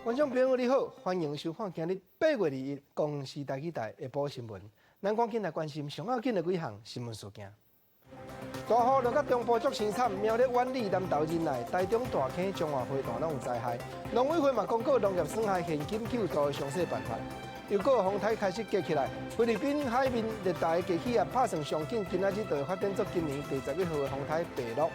觀眾朋友你好，歡迎收看今日8月21公視台語台下晡新聞。咱趕緊來關心上要緊的幾項新聞事件。大雨落甲中部足凄慘，苗栗苑裡、南投仁愛、台中大坑、彰化花壇攏有災害。農委會嘛公告農業損害現金救助的詳細辦法。又閣風颱開始夾起來，菲律賓海面熱帶低氣壓拍算上緊，今仔日就會發展做今年第11號的風颱白鹿。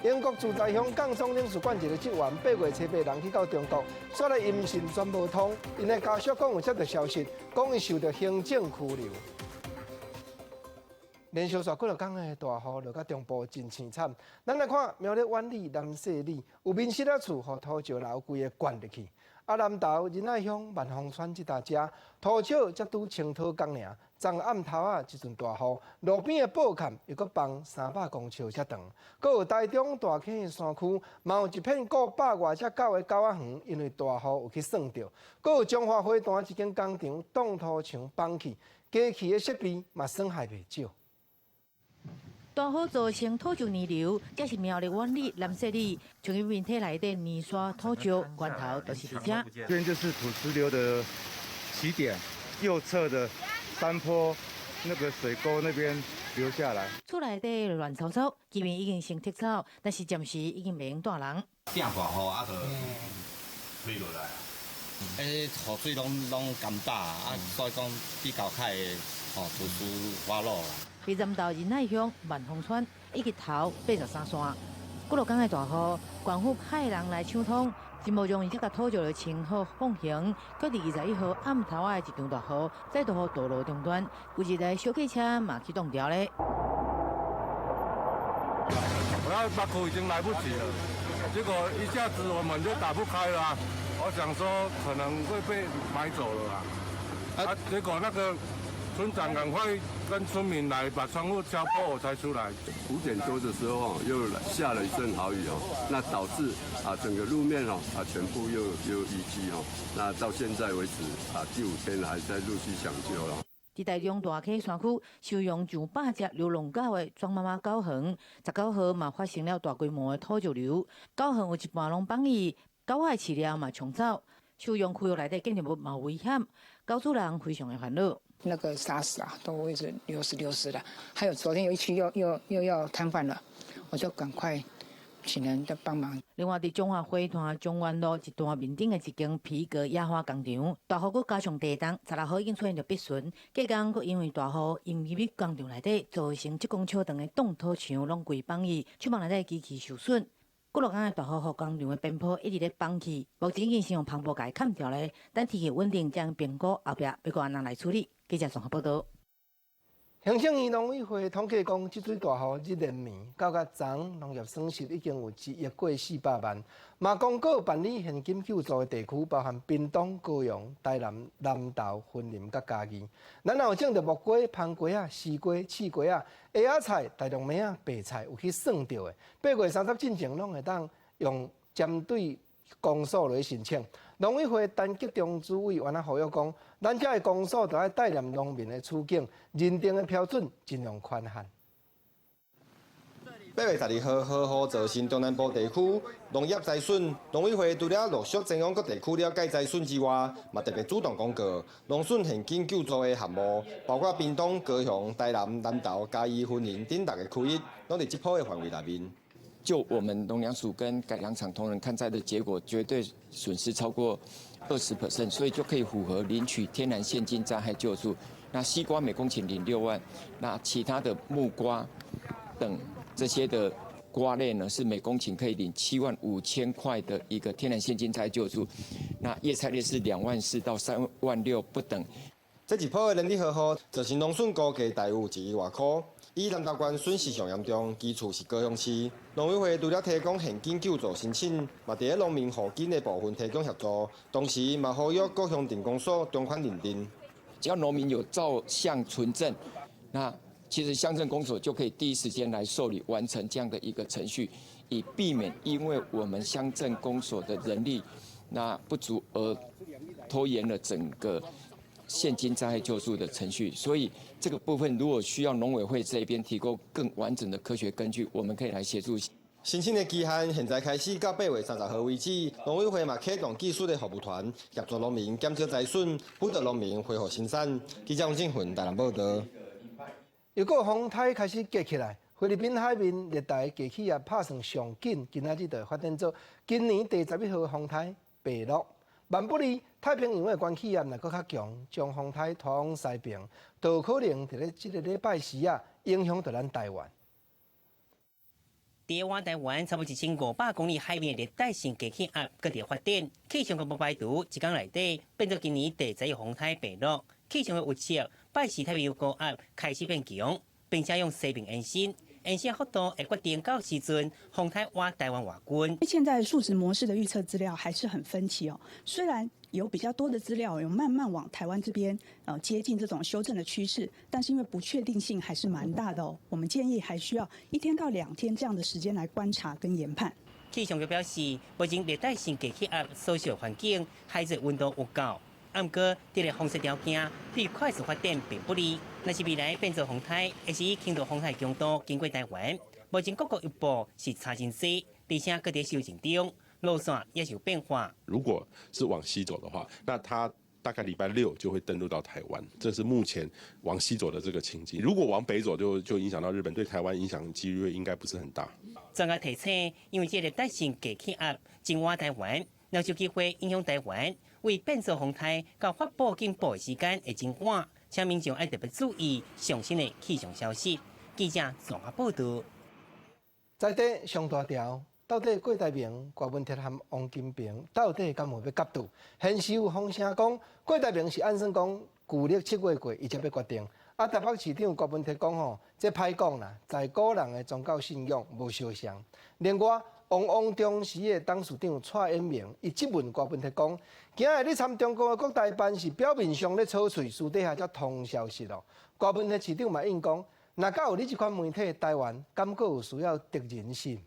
英國駐在香港總領事館一個職員8月初八人去到中國，煞來音訊全無通，𪜶的家屬講有接到消息，講伊受著行政拘留。連續煞幾落工的大雨落甲中部真凄慘，咱來看苗栗苑裡南勢里有民宿仔厝，予土石流規个灌入去。啊，南投仁愛鄉萬豐村這搭遮土石才拄清土工爾，昨暗頭仔一陣大雨，路邊的報崁又閣崩300公尺遮長。閣有台中大坑的山區，嘛有一片顧百外隻狗的狗仔園，因為大雨有去損著。閣有彰化花壇一間工廠擋土牆崩去，機器的設備嘛損害袂少。大雨造成土石泥流，這是苗栗苑裡南勢里，像伊面體內底泥沙土石源頭都是佇遮。這邊就是土石流的起點，右側的山坡那個水溝那邊流下來。厝內底亂糟糟，居民已經先撤走，但是暫時已經袂用蹛人。正大雨啊，就推落來啊！欸，雨水攏乾焦啊，所以講比較較會吼土石滑落啦。佇南投仁愛鄉萬豐村，一日頭83線，幾落工的大雨，縣府派人來搶通，真無容易才共土石流清好放行。閣佇21號暗頭仔的一場大雨，再度予道路中斷，有一台小客車嘛去擋牢咧。我要把口已經來不及了，結果一下子我門就打不開了，我想說可能會被買走了啦，啊，結果那個村長趕快跟村民來把窗戶敲破，我才出來。 5點多的時候又下了一陣豪雨哦，那導致啊整個路面哦啊全部又淤積哦，那到現在為止啊第五天還在陸續搶修了。佇台中大溪山區收容上百隻流浪狗的莊媽媽狗園，19號嘛發生了大規模的土石流，狗園有一半攏崩去，狗仔飼料嘛沖走，收容區域內底建築物嘛有危險，狗主人非常的煩惱。那個沙石啊，都一直流失流失的。還有昨天有一區又要癱瘓了，我就趕快請人來幫忙。另外，佇彰化花壇中原路一段面頂的一間皮革壓花工廠，大雨閣加上地動，16號已經出現著筆損。隔工閣因為大雨淹入去工廠內底，造成這公尺長的擋土牆攏規崩去，廠房內底機器受損。幾落工的大雨，予工廠的邊坡一直咧崩去，目前已經先用帆布共伊崁牢咧，等天氣穩定，將評估後壁欲閣按怎來處理。記者綜合報道。行政院農委會統計講，這水大雨日連暝到甲昨，農業損失已經有1億過400萬。嘛公告辦理現金救助的地區，包含屏東、高雄、台南、南投、雲林佮嘉義。咱若有種著木瓜、番瓜仔、絲瓜、刺瓜仔、葉仔菜、大陸麥仔、白菜有去損著的，8月30進前攏會當用針對公所來申請。農委會陳吉仲主委原來呼籲講，咱遮的公所著愛體諒農民的處境，認定的標準盡量寬限。8月12號，豪雨造成中南部地區農業災損，農委會除了陸續前往各地區了解災損之外，嘛特別主動公告農損現金救助的項目，包括屏東、高雄、台南、南投、嘉義、雲林等六个區域，攏佇這波的範圍內面。就我們農糧署跟改良場同仁勘災的結果，絕對損失超過20%，所以就可以符合領取天然現金災害救助。那西瓜每公頃領6萬，那其他的木瓜等這些的瓜類呢，是每公頃可以領7萬5千塊的一個天然現金災害救助。那葉菜類是2萬4到3萬6不等。這一波的連日豪雨，造成農損估計大約有1億外塊。以南投縣損失上嚴重，其次是高雄市。農委會除了提供現金救助申請，嘛佇咧農民戶金的部分提供協助，同時嘛呼籲各鄉鎮公所從寬認定。只要農民有照相存證，那其實鄉鎮公所就可以第一時間來受理完成這樣的一個程序，以避免因為我們鄉鎮公所的人力那不足而拖延了整個現金災害救助的程序。所以這個部分如果需要農委會這邊提供更完整的科學根據，我們可以來協助。申請的期限現在開始到8月30號為止。農委會嘛啟動技術的服務團，協助農民減少災損，輔導農民恢復生產。記者王振雲台南報導。又閣風颱開始激起來，菲律賓海面熱帶低氣壓拍算上緊，今仔日就會發展做今年第11號風颱白鹿。萬不利太平洋的懸氣壓若閣較強，將風颱拖往西爿，就可能佇咧這个禮拜四啊，影響著咱台灣。佇倚台灣差不多1500公里海面的熱帶性低氣壓閣佇發展，氣象局無排除一工內底變做今年第11風颱白鹿。氣象局預測，拜四太平洋高壓開始變強，並且向西爿延伸，延伸幅度會決定到時陣風颱倚台灣偌近。現在數值模式的預測資料還是很分歧哦，雖然有比較多的資料有慢慢往台灣這邊接近這種修正的趨勢，但是因為不確定性還是蠻大的哦，我們建議還需要1天到2天這樣的時間來觀察跟研判。氣象局表示，目前熱帶性低氣壓所受環境海水溫度有夠。毋過，這个風勢條件對快速發展並不利。若是未來變做風颱，會是以輕度風颱強度經過台灣。目前各國預報是差真濟，而且閣佇修正中，路線也是有變化。如果是往西走的話，那它大概禮拜六就會登陸到台灣，這是目前往西走的這個情景。如果往北走就，就影響到日本，對台灣影響幾率應該不是很大。專家提醒，因為這個熱帶性低氣壓真倚台灣，若有機會影響台灣。為變做風颱到發布警報的時間會真晚，請民眾愛特別注意上新的氣象消息。記者綜合報導。在地上大條，到底郭台銘、柯文哲和王金平到底敢有欲結賭？現時有風聲講，郭台銘是按算講，舊曆7月過，伊才欲決定。啊，台北市長柯文哲講吼，這歹講啦，在古人的宗教信仰無相像。另外，王王中時的董事長蔡衍明，伊質問柯文哲講，今日你參中共的國台辦是表面上咧操喙，私底下才通消息咯。柯文哲市長嘛應講，若敢有你這款媒體，台灣敢閣有需要敵人心？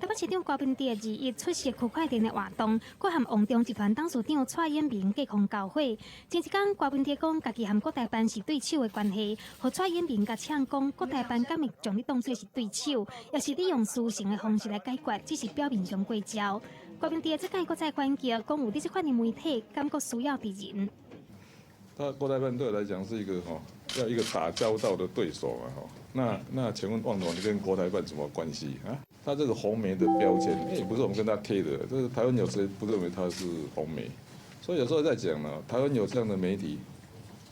台北市長柯文哲21出席區塊鏈的活動，閣和旺中集團董事長蔡衍明隔空交火。前一工，柯文哲講家己和國台辦是對手的關係，予蔡衍明共嗆講國台辦敢會將你當作是對手，也是利用私情的方式來解決，只是表面上過招。柯文哲這擺閣再反擊，講有你這款的媒體，敢閣需要敵人？他國台辦對我來講是一個吼，要一個打交道的對手嘛吼。那請問旺總，你跟國台辦什麼關係啊？他這個紅媒的標籤，也不是我們跟他貼的，這是台灣有誰不認為他是紅媒？所以有時候在講呢，台灣有這樣的媒體，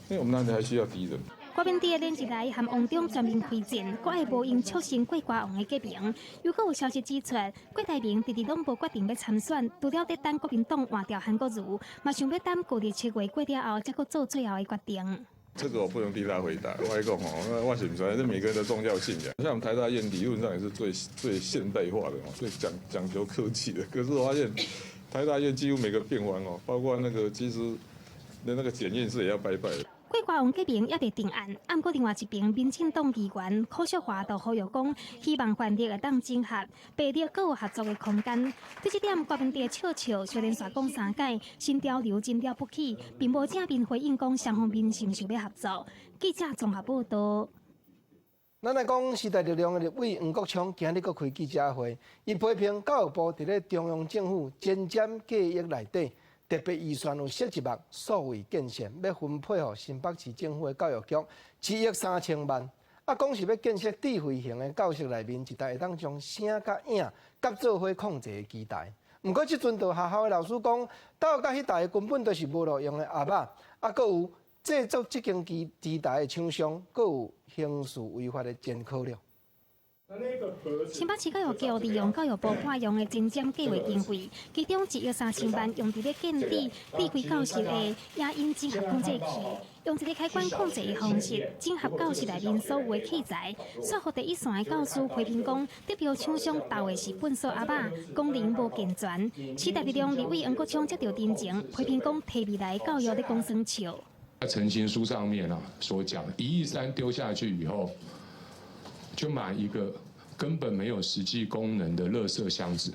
因為我們哪裡還需要敵人？郭文哲連日來和旺中全面開戰，閣愛無閒促成郭歌王的結盟。又閣有消息指出，郭台銘遲遲攏無決定欲參選，除了佇等國民黨換掉韓國瑜，嘛想欲等舊曆7月過了後，才閣做最後的決定。這個我不能替他回答，我來講哦，我是毋知，這每個人的宗教信仰，像我們台大醫院理論上也是最最現代化的哦，最講求科技的。可是我發現台大醫院幾乎每個病房哦，包括那個其實連那個檢驗室也要拜拜。郭歌王結盟猶未定案，毋過另外一邊，民進黨議員柯淑華就呼籲講，希望泛綠會當整合，白綠閣有合作的空間。對這點，郭文哲笑笑，小連續講三擺，新潮流真了不起，並無正面回應講雙方面是毋是欲合作。記者綜合報導。咱來講時代力量的立委黃國昌今日閣開記者會，伊批評教育部佇咧中央政府前瞻計劃內底，特別預算有設一目數位建設，欲分配予新北市政府的教育局7億3千萬。啊，講是欲建設智慧型的教室內面一台會當將聲佮影合做伙控制的機台。毋過這陣就學校的老師講，鬥佮彼台根本就是無路用的盒仔，啊，閣有製作這間機台的廠商，閣有刑事違法的前科了。新北市教育局利用教育部撥用的前瞻計劃經費，其中1億3千萬用佇咧建置智慧教室的影音整合控制器，用一个開關控制的方式整合教室內面所有的器材。說服第一線的教師批評講，得標廠商鬥的是糞埽盒仔，功能無健全。時代力量立委黃國昌接著陳情，批評講提未來教育咧講耍笑。陳情書上面啊所講，1.3億丟下去以後，就買一個根本沒有實際功能的垃圾箱子。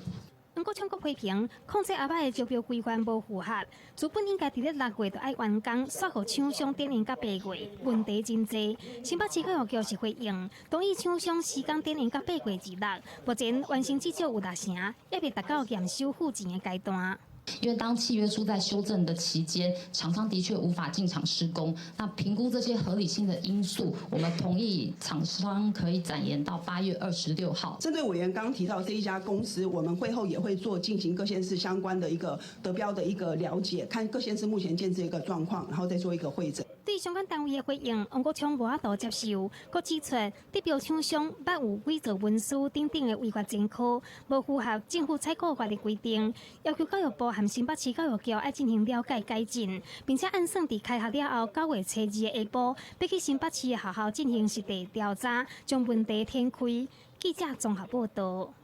黃國昌閣批評，控制阿擺的招標規範無符合，資本應該佇咧6月就愛完工，煞予廠商展延到8月，問題真濟。新北市教育局是回應，同意廠商時間展延到8月26，目前完成至少有六成，猶未達到驗收付錢的階段。因為當契約書在修正的期間，廠商的確無法進場施工。那評估這些合理性的因素，我們同意廠商可以展延到8月26號。針對委員剛剛提到這一家公司，我們會後也會做進行各縣市相關的一個得標的一個了解，看各縣市目前建置一個狀況，然後再做一個彙整。對相關單位的回應，黃國昌無法度接受，閣指出得標廠商捌有偽造文書等等的違法前科，無符合政府採購法的規定，要求教育部和新北市教育局愛進行了解改進，並且按算佇開學了後9月初2的下晡，欲去新北市的學校進行實地調查，將問題展開。記者綜合報道。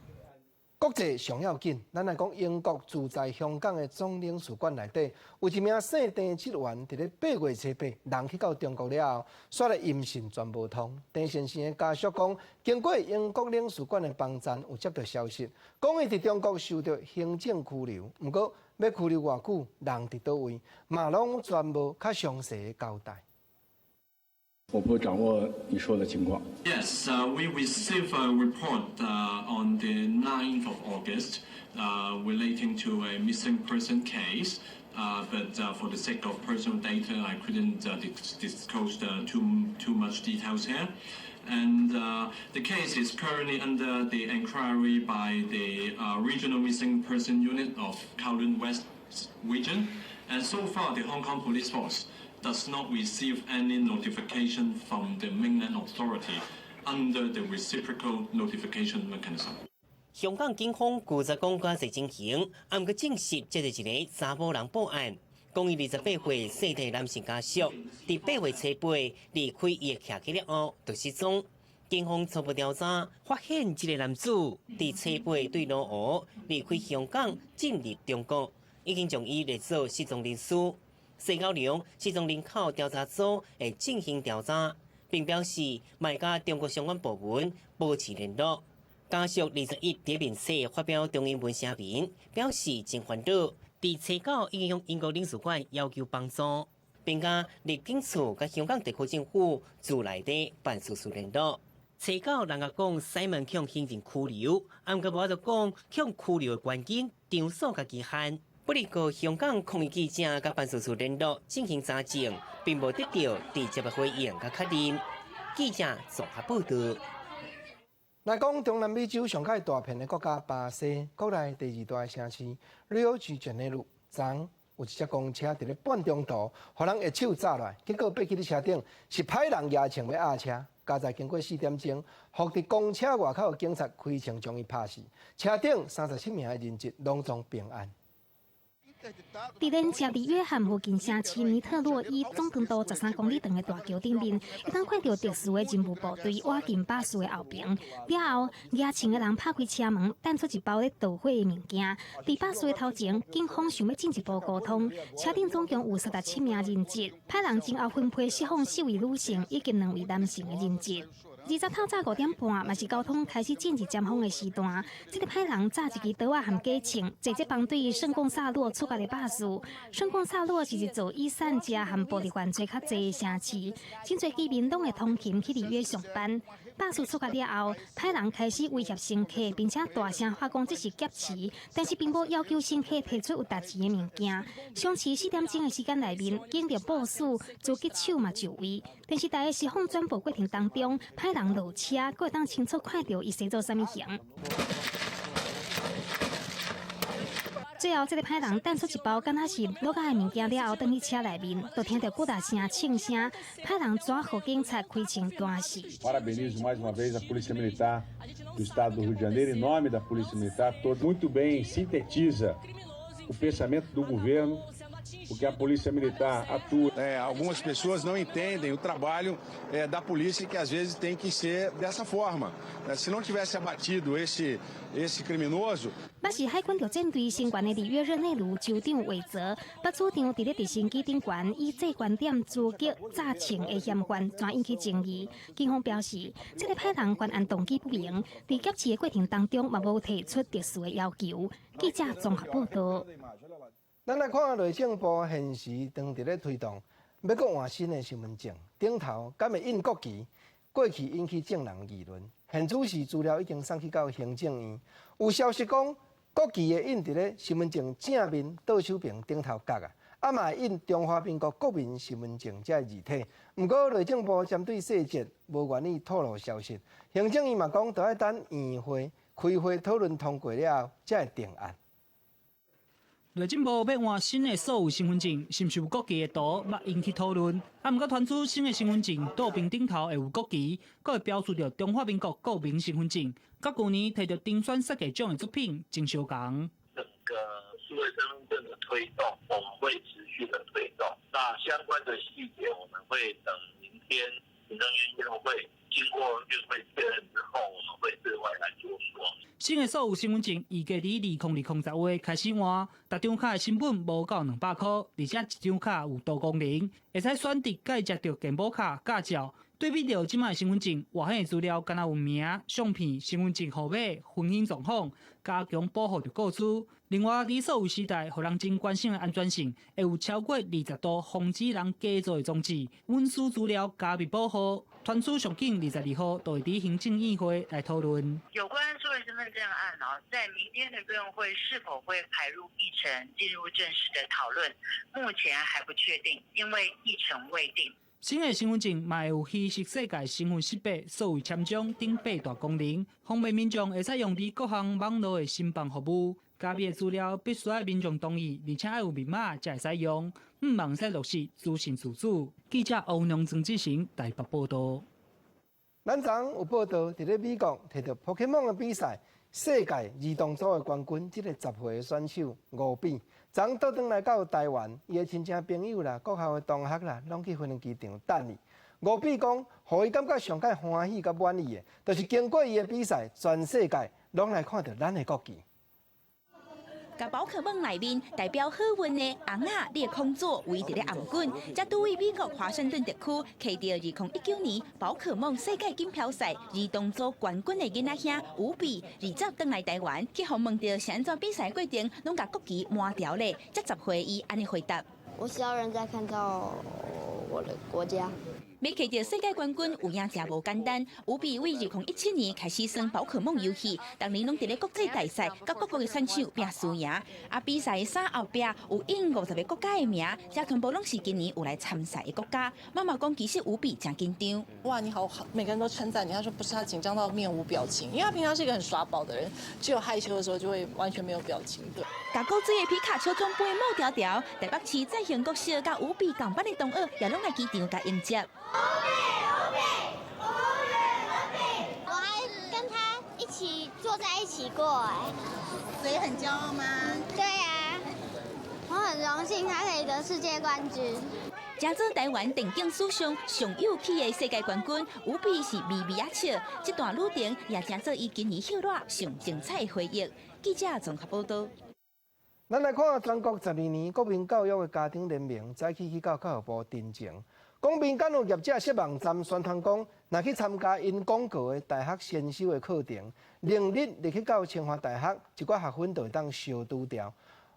國際上要緊，咱來講英國駐在香港的總領事館內底，有一名姓鄭職員，佇咧8月初8，人去到中國了後，煞來音訊全無通。鄭先生的家屬講，經過英國領事館的幫站，有接到消息，講伊佇中國受著行政拘留，毋過欲拘留偌久，人佇佗位，嘛攏全無較詳細的交代。我不掌握你說的情況。 Yes, we received a report on the 9th of August relating to a missing person case. But for the sake of personal data, I couldn't disclose too much details here. And the case is currently under the inquiry by the Regional Missing Person Unit of Kowloon West Region. And so far, the Hong Kong Police Force does not receive any notification from the mainland authority under the reciprocal notification mechanism. 香港警方舊日講較濟情形，毋過證實這是一個查某人報案，講伊28歲姓鄭男性家屬，佇8月初8離開伊的徛家了後就失蹤。警方初步調查發現，這個男子佇初八對羅湖離開香港進入中國，已經將伊列做失蹤人士。西九龍失蹤人口調查組會進行調查，並表示會佮中國相關部門保持聯絡。家屬21佇面冊發表中英文聲明，表示真煩惱。佇初九已經向英國領事館要求幫助，並佮入境處佮香港特區政府駐內地辦事處聯絡。初九人共講西門予行政拘留，毋過無法度講予拘留的原因、場所佮期限。不過，香港抗議記者佮辦事處聯絡進行查證，並無得到直接的回應佮確認。記者綜合報道。來講中南美洲上蓋大片的國家巴西，國內第二大城市里約熱內盧，昨有一隻公車佇咧半中途，予人下手炸落來，結果爬起佇車頂是歹人舉槍欲壓車，佳哉經過4點鐘，伏佇公車外口的警察開槍將伊拍死，車頂37名的人質攏總平安。佇連接里約和附近城市尼特洛伊總長度13公里長的大橋頂面，會當看著特殊的任務部隊倚近巴士的後爿。了後，舉槍的人拍開車門，擲出一包咧導火的物件。佇巴士的頭前，警方想欲進一步溝通。車頂總共有37名人質，歹人前後分批釋放四位女性以及兩位男性的人質。20透早5點半，嘛是交通開始進入尖峰的時段。這个歹人紮一支刀仔和假槍，坐這班對聖貢薩洛出發的巴士。聖貢薩洛是一座以散食和暴力犯罪較濟的城市，真濟居民攏會通勤去里約上班。巴士出發了後，歹人開始威脅乘客，並且大聲喊講這是劫持，但是並無要求乘客提出有值錢的物件。相持4點鐘的時間內面，警力部署，狙擊手嘛就位，但是佇釋放轉播過程當中，歹人落車，閣會當清楚看著伊踅做啥物型。最後，這个歹人擲出一包敢若是滷仔的物件了後，轉去車內面，就聽著幾大聲槍聲，歹人怎予警察開槍彈死。 Parabenizo mais uma vez a Polícia Militar do Estado do Rio de Janeiro, em nome da Polícia Militar, todo muito bem sintetiza o pensamento do governo Porque a Polícia Militar atua. É, algumas pessoas não entendem o trabalho da polícia, que às vezes tem que ser dessa forma. Se não tivesse abatido esse criminoso. 北是海軍陸戰隊成員的里約熱內盧州長韋澤，北主張佇咧直升機頂懸以制觀點狙擊詐情的嫌犯，怎引起爭議。警方表示，這个歹人犯案動機不明，佇劫持的過程當中嘛無提出特殊的要求。記者綜合報道。咱來看內政部現時當佇咧推動，欲閣換新的身份證，頂頭敢會印國旗？過去引起眾人議論。現此時資料已經送去到行政院，有消息講，國旗會印佇咧身份證正面倒手爿頂頭角啊，啊嘛會印中華民國國民身份證這个字體。毋過內政部針對細節無願意透露消息，行政院嘛講，著愛等院會開會討論通過了後，才會定案。內政部欲換新的數位身份證，是毋是有國旗的圖，嘛引起討論。啊，毋過傳出新的身份證倒爿頂頭會有國旗，閣會標註著中華民國國民身份證，佮舊年提著評選設計獎的作品真相仝。整個數位身份證的推動，我們會持續的推動。那相關的細節，我們會等明天行政院院會經過院會確認之後，我們會對外來做說明。新的數位身份證預計佇2020十月開始換，逐張卡的成本無到200箍，而且一張卡有多功能，會使選擇蓋接著健保卡、駕照。對比著這擺的身份證，外顯的資料敢若有名、相片、身份證號碼、婚姻狀況，加強保護著個資。另外，佇數位時代，予人真關心的安全性，會有超過20度防止人假造的裝置，隱私資料加密保護。傳出上緊22號就會佇行政院會來討論。有關數位身份證案啊，在明天的院會是否會排入議程，進入正式的討論，目前還不確定，因為議程未定。新的身份證嘛會有虛實世界身份識別、數位簽章等八大功能，方便民眾會使用佇各項網路的申辦服務。加密的資料必須愛民眾同意，而且愛有密碼才會使用，毋茫使落實資訊自主。記者歐陽曾志成台北報道。咱昨有報道，佇咧美國提著 Pokemon 的比賽，世界兒童組的冠軍，這个10歲的選手吳比，昨倒轉來到台灣，伊的親戚朋友啦、國校的同學啦，攏去飛行機場等伊。吳比講，予伊感覺上蓋歡喜佮滿意的，就是經過伊的比賽，全世界攏來看著咱的國旗。共寶可夢內面代表好運的尪仔裂空座圍佇咧頷頸，才拄位美國華盛頓特區摕著2019年寶可夢世界錦標賽兒童組冠軍的囡仔兄吳比，二十轉來台灣，去予問著是按怎比賽過程，攏共國旗抹掉咧，才10歲伊按呢回答。我希望人家看到我的國家。欲摕著世界冠軍有影誠無簡單。吳比為2017年開始耍寶可夢遊戲，逐年攏佇咧國際大賽，佮各國的選手拼輸贏。啊，比賽的衫後壁有印50個國家的名，這全部攏是今年有來參賽的國家。媽媽講，其實吳比誠緊張。哇，你好，每個人都稱讚你。他說不是，他緊張到面無表情，因為他平常是一個很耍寶的人，只有害羞的時候就會完全沒有表情。對。共古錐的皮卡丘獎盃帽條條，台北市再興國小佮吳比仝班的同學也攏來機場共迎接。吳比，吳比，無與倫比。我還跟他一起坐在一起過，哎，所以很驕傲嗎？對呀，我很榮幸他可以得世界冠軍。成做台灣電競史上上有氣的世界冠軍，吳比是微微仔笑。這段旅程也成做伊今年歇熱上精彩的回憶。記者綜合報道。咱來看全國12年國民教育的家長聯盟早起去到教育部陳情，講民間有業者設網站宣傳講，若去參加𪜶廣告的大學先修的課程，2日入去到清華大學，一寡學分就會當消除掉。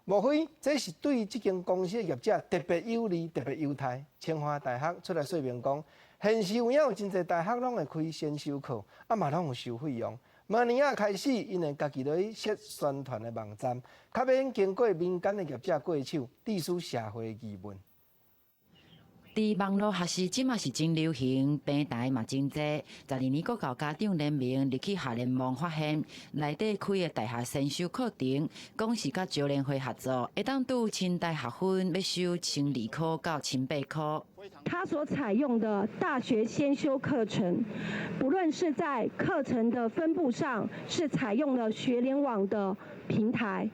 莫非這是對這間公司的業者特別有利、特別優待？清華大學出來說明講，現時有影有真濟大學攏會開先修課，啊嘛攏有收費用。明年仔開始，𪜶會家己落去設宣傳的網站，較免經過民間的業者過手，致使社會疑問。佇網路學習這馬是真流行，平台嘛真濟。12年國教家長聯盟入去學聯網發現，內底開的大學先修課程，講是佮招聯會合作，會當拄清大學分欲收12箍到18箍。他所採用的大學先修課程，不論是在課程的分布上，是採用了學聯網的平台，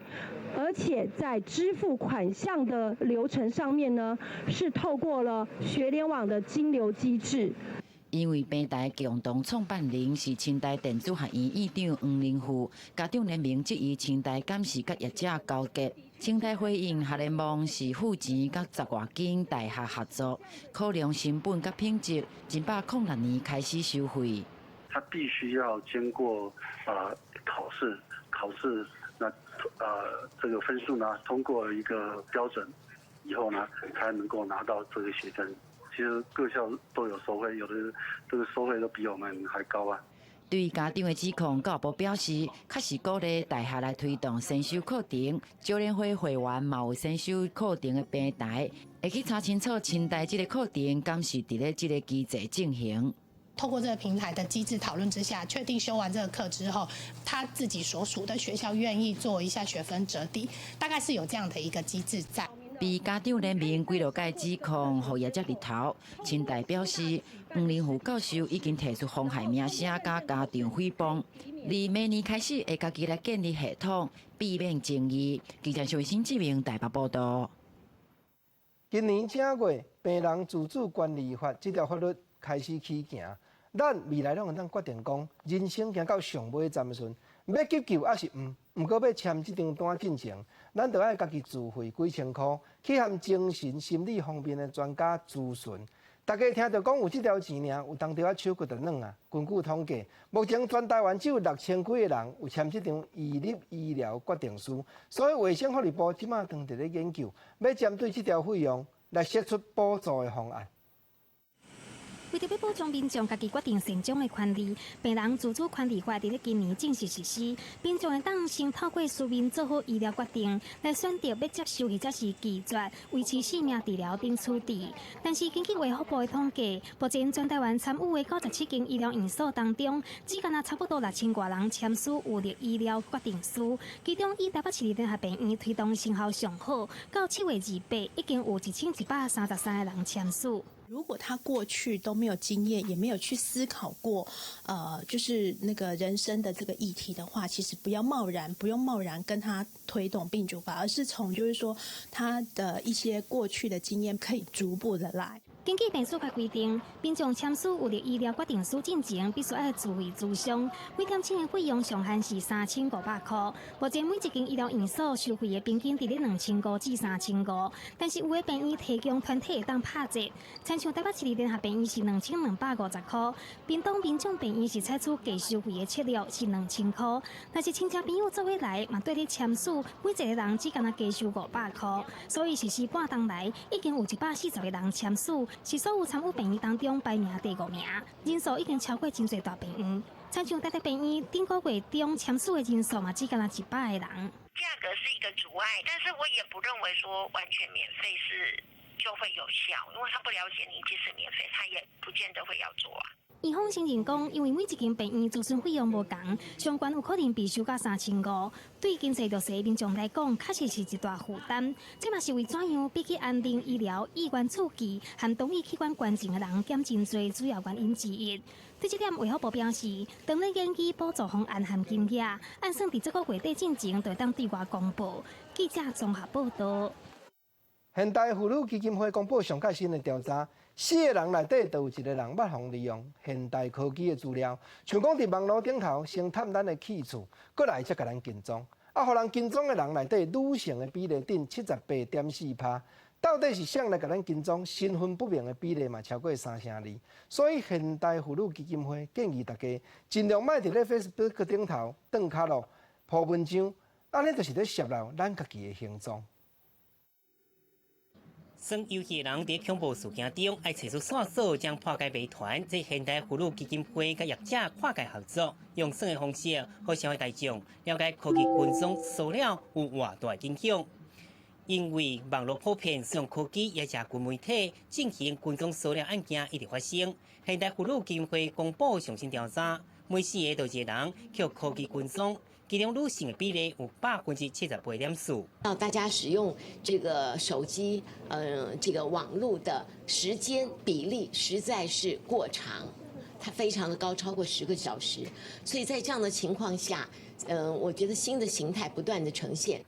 而且在支付款項的流程上面呢，是透過了學聯網的金流機制。因為平台共同創辦人是清大電子學院院長黃仁富，家長聯盟質疑清大敢是佮業者勾結。清大回應學聯網是付錢佮十外間大學合作，考量成本佮品質，106年開始收費。他必須要經過考試，考試那這個分數呢通過一個標準以後呢，才能夠拿到這個學分。其實各校都有收費，有的這個收費都比我們還高啊。對家長的指控，教育部表示，確實鼓勵大學來推動先修課程，少年會會員嘛有先修課程的平台，會去查清楚清大這個課程敢是佇咧這個機制進行。透過這個平台的機制討論之下，確定修完這個課之後，他自己所屬的學校願意做一下學分折抵，大概是有這樣的一個機制在。被家長聯盟幾落屆指控，予業者日頭，清大表示，黃仁富教授已經提出妨害名聲佮家長誹謗，而明年開始會家己來建立系統，避免爭議。記者徐新志明台北報道。今年正月，病人自主權利法這條法律開始起行，咱未來攏會當決定講，人生行到上尾站的時陣，欲急救抑是毋？毋過欲簽這張單進前，咱著愛家己自費幾千箍去和精神心理方面的專家諮詢。大家聽著講有這條錢爾，有當著啊手骨就軟啊。根據統計，目前全台灣只有6000幾个人有簽這張預立醫療決定書，所以衛生福利部這馬正佇咧研究，欲針對這條費用來設出補助的方案。為著欲保障民眾家己決定善終的權利，病人自主權利法佇咧今年正式實施。民眾會當先透過書面做好醫療決定，來選擇欲接受或者是拒絕維持性命治療等處置。但是根據衛福部的統計，目前全台灣參與的97間醫療院所當中，只干焦差不多6000外人簽署預立醫療決定書。其中以台北市立聯合病院推動成效上好，到7月28，已經有1133個人簽署。如果他過去都沒有經驗，也沒有去思考過，就是那個人生的這個議題的話，其實不要貿然，不用貿然跟他推動病主法，而是從就是說他的一些過去的經驗，可以逐步的來。根據病主法規定，民眾簽署預立醫療決定書進前，必須愛自費諮商，每點鐘的費用上限是3500箍。目前每一間醫療院所收費的平均佇咧2500至3500，但是有的病院提供團體會當拍折，親像台北市立聯合病院是2250箍，屏東民眾病院是採取低收費的策略，是2000箍。但是親戚朋友做伙來，嘛綴咧簽署，每一個人只干焦加收500箍，所以實施半冬來，已經有140個人簽署。是所有參與病院當中排名第五名，人數已經超過真濟大病院。親像台大病院頂個月中簽署的人數嘛，只干焦100個人。價格是一個阻礙，但是我也不認為說完全免費是就會有效，因為他不了解你，即使免費，他也不見得會要做啊。院方承認講，因為每一間病院諮詢費用無仝，上懸有可能被收到3500，對經濟弱勢民眾來講，確實是一大負擔。這嘛是為怎樣比起安寧醫療、意願處置和同意器官捐贈的人減真濟主要原因之一。對這點，衛福部表示，當咧研究補助方案和金額，按算佇這個月底進前就會當對外公布。記者綜合報道。現代婦女基金會公布上較新的調查，四個人內底就有一個人捌予人利用現代科技的資料，像講佇網路頂頭先探咱的去處，閣來才共咱跟蹤。啊，予人跟蹤的人內底女性的比例頂78.4%，到底是誰來共咱跟蹤？身份不明的比例嘛超過32%。所以現代婦女基金會建議大家盡量莫佇咧 Facebook 頂頭轉跤路、鋪文章，按呢就是咧洩露咱家己的行蹤。耍遊戲的人佇恐怖事件中，愛揣出線索，將破解謎團。這現代婦女基金會佮業者跨界合作，用耍的方式，予社會大眾了解科技跟蹤騷擾有偌大影響。因為網路普遍使用科技，也社群媒體進行跟蹤騷擾案件一直發生。現代婦女基金會公布上新調查，每四個就一個人予科技跟蹤，其中女性的比例有78.4%。大家使用這個手機，這個網路的時間比例實在是過長，它非常的高，超過10個小時。所以在這樣的情況下，我覺得新的形態不斷的呈現。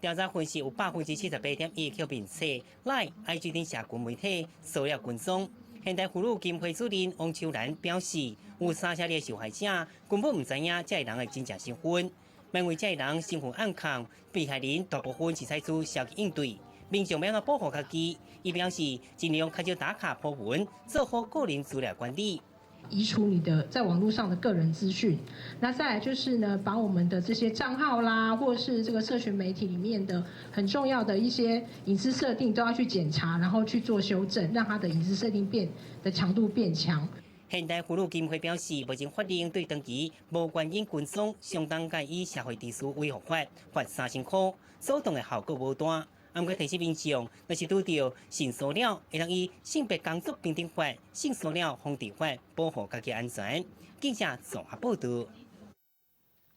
調查分析有78.1%去面冊、Line、IG 等社群媒體騷擾跟蹤。現代婦女基金會主任王秋蘭表示，有32的受害者根本毋知影這个人的真正身份，因為這个人身份暗藏，被害人大部分是採取消極應對，民眾欲按怎保護家己？伊表示盡量較少打卡 po 文，做好個人資料管理。移除你的在網絡上的個人資訊，那再來就是呢，把我們的這些賬號啦，或是這個社群媒體裡面的很重要的一些隱私設定都要去檢查，然後去做修正，讓它的隱私設定變的強度變強。現代婦女基金會表示，目前法令對長期無原因跟蹤，相當佮依社會秩序維護法罰3000箍，訴訟的效果無大。毋過提醒民眾，若是拄著性騷擾，會當依性別工作平等法、性騷擾防治法保護家己安全。記者綜合報導。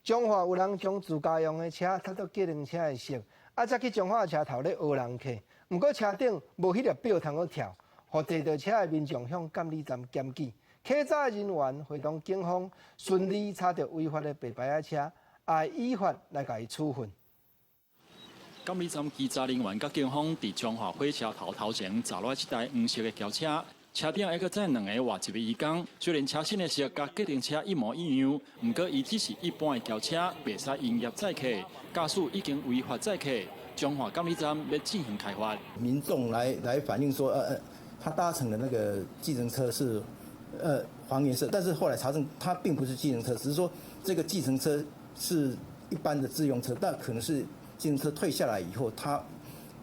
彰化有人將自家用的車塗做計程車的色，啊，才去彰化車頭咧訛人客。毋過車頂無彼粒錶通好跳，予坐著車的民眾向監理站檢舉。稽查人員會同警方順利查著違法的白牌仔車，也依法來共伊處分。監理站稽查人員佮警方佇彰化火車頭頭前查落這台黃色的轎車，車頂還閣載兩个外籍的移工。雖然車身的色佮計程車一模一樣，毋過伊只是一般的轎車，袂使營業載客。駕駛已經違法載客，彰化監理站欲進行開罰。民眾來反映說，他搭乘的那個計程車是黃顏色，但是後來查證，他並不是計程車，只是說這個計程車是一般的自用車，但可能是計程車退下來以後，它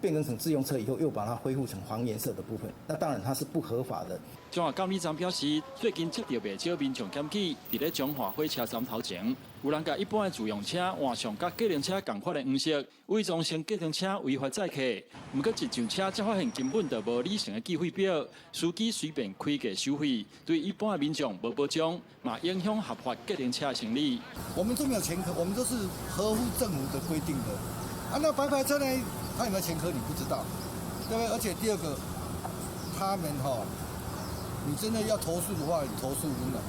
變更成自用車以後，又把它恢復成黃顏色的部分，那當然它是不合法的。彰化監理站表示，最近接著袂少民眾檢舉，佇咧彰化火車站頭前，有人共一般的自用車換上佮計程車仝款的黃色，偽裝成計程車違法載客。毋過一上車才發現根本就無里程的計費表，司機隨便開價收費，對一般的民眾無保障，嘛影響合法計程車生意。我們都沒有前科，我們都是合乎政府的規定的。啊，那白牌車呢？他有沒有前科你不知道，對不對？而且第二個，他們哈，你真的要投訴的話，你投訴無門。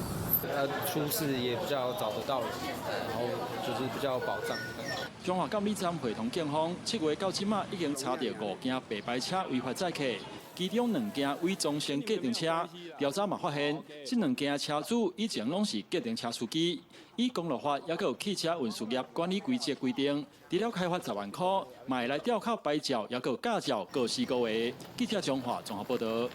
出事也比較找得到人，然後就是比較有保障。彰化監理站會同警方，7月到這馬已經查著五件白牌車違法載客，其中兩件偽裝成計程車。調查嘛發現，這兩件車主以前攏是計程車司機。依公路法，抑閣有汽車運輸業管理規則規定，除了開罰10萬箍，嘛會來吊考牌照，抑閣有駕照各4個月。記者彰化綜合報導。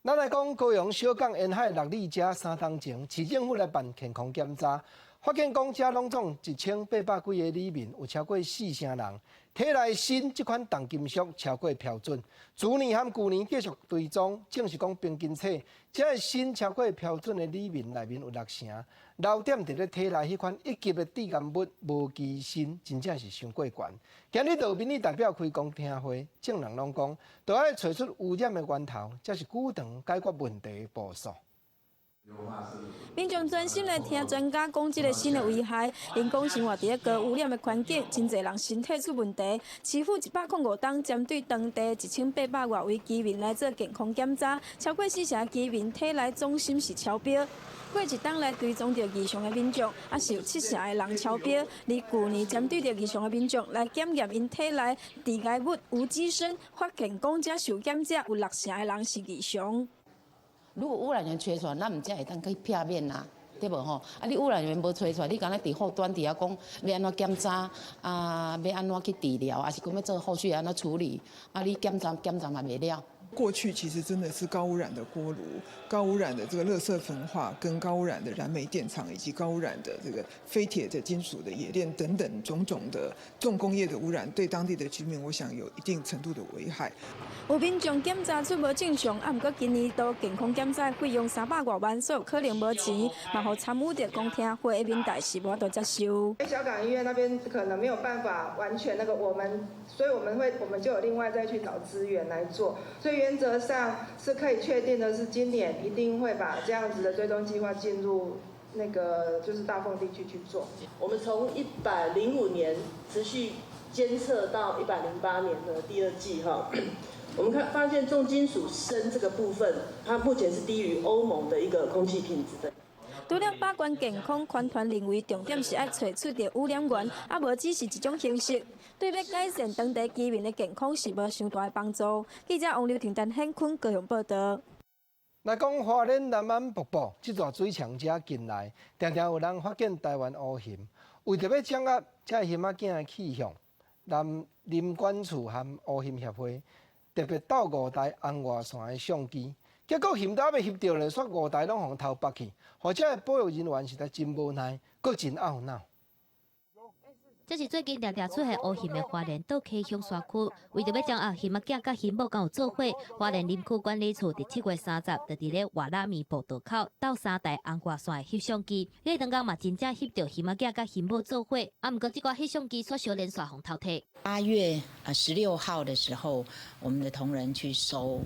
咱來講高雄小港沿海六里遮3冬前，市政府來辦健康檢查，發現講遮攏總1800幾个里民，有超過4成人體內砷這款重金屬超過標準。去年和舊年繼續追蹤，證實講平均體這个砷超過標準的里民內面有6成，留點佇咧體內彼款一級的致癌物無機砷，真正是傷過懸。今日就民意代表開公聽會，眾人攏講，著愛揣出污染的源頭，才是久長解決問題的步數。民眾專心來聽專家講這个砷的危害，𪜶講生活佇咧高污染的環境，真濟人身體出問題。市府105冬針對當地1800外位居民來做健康檢查，超過4成居民體內總砷是超標。過一冬來追蹤著異常的民眾，也是有7成的人超標。而舊年針對著異常的民眾來檢驗𪜶體內致癌物無機砷，發現講這受檢者有6成的人是異常。如果污染源揣出來，咱毋才會當去避免啊，對無吼？啊，你污染源無揣出來，你敢若佇後端佇遐講欲按怎檢查啊，欲按怎去治療，抑是講欲做後續按怎處理？啊，你檢查檢查嘛袂了。過去其實真的是高污染的鍋爐、高污染的這個垃圾焚化、跟高污染的燃煤電廠，以及高污染的這個廢鐵的金屬的冶煉等等種種的重工業的污染，對當地的居民，我想有一定程度的危害。有民眾檢查出無正常，啊，毋過今年度健康檢查費用300外萬，所以可能無錢，嘛予參與著公聽會的民代是無法度接受。小港醫院那邊可能沒有辦法完全那個，我們，所以我們會，我們就有另外再去找資源來做，所以原則上是可以確定的是，今年一定會把這樣子的追蹤計劃進入那個就是大鳳地區去做。我們從105年持續監測到108年的第二季哈，我們看發現重金屬砷這個部分，它目前是低於歐盟的一個空氣品質的。除了把關健康，環團認為重點是愛揣出著污染源，啊無只是一種形式，對欲改善當地居民的健康是無傷大的幫助。記者王劉婷、陳顯坤高雄報道。來講花蓮南安瀑布這座水牆遮近來，定定有人發現台灣烏鴆，為著欲掌握這鴆仔囝的去向，南林管處和烏鴆協會特別鬥五台紅外線的相機，結果翕都猶未翕著咧，煞五台攏予偷縛去，予這个保育人員實在真無奈，閣真懊惱。這是最近定定出現烏鴆的花蓮倒溪鄉山區，為著欲掌握鴆仔囝佮鴆母敢有做伙，花蓮林區管理處佇7月30就佇咧外拉米步道口鬥三台紅外線的翕相機，彼當工嘛真正翕著鴆仔囝佮鴆母做伙，啊，毋過這寡翕相機煞相連續予偷提。8月16號的時候，我們的同仁去搜，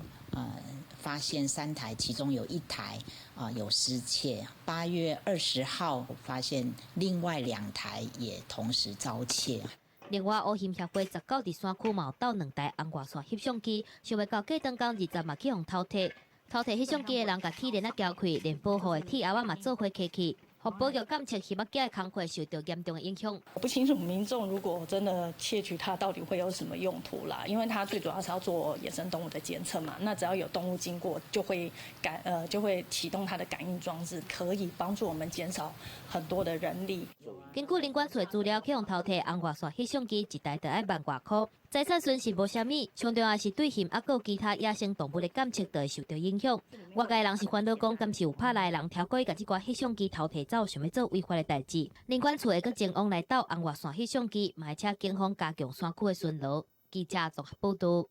發現三台，其中有一台啊有失竊。8月20號發現另外兩台也同時遭竊。另外，烏鴆協會19佇山區嘛有鬥兩台紅外線翕相機，想袂到過當工20嘛去予偷提，偷提翕相機的人共鐵鏈仔撬開，連保護的鐵鉚仔嘛做伙揢去。予保育監測鴆仔囝的工課受著嚴重的影響。我不清楚民眾如果真的竊取它，到底會有什麼用途啦？因為它最主要是要做野生動物的監測嘛。那只要有動物經過，就會啟動它的感應裝置，可以幫助我們減少很多的人力。根據林管處的資料，去予偷提紅外線翕相機一台就愛萬外箍，財產損失無啥物，上重要是對鴆抑閣其他野生動物的監測就會受著影響。外界人是煩惱講，敢是有拍來的人刁故意共這寡翕相機偷提走，想欲做違法的代誌。林管處會閣前往來鬥紅外線翕相機，嘛會請警方加強山區的巡邏。記者綜合報道。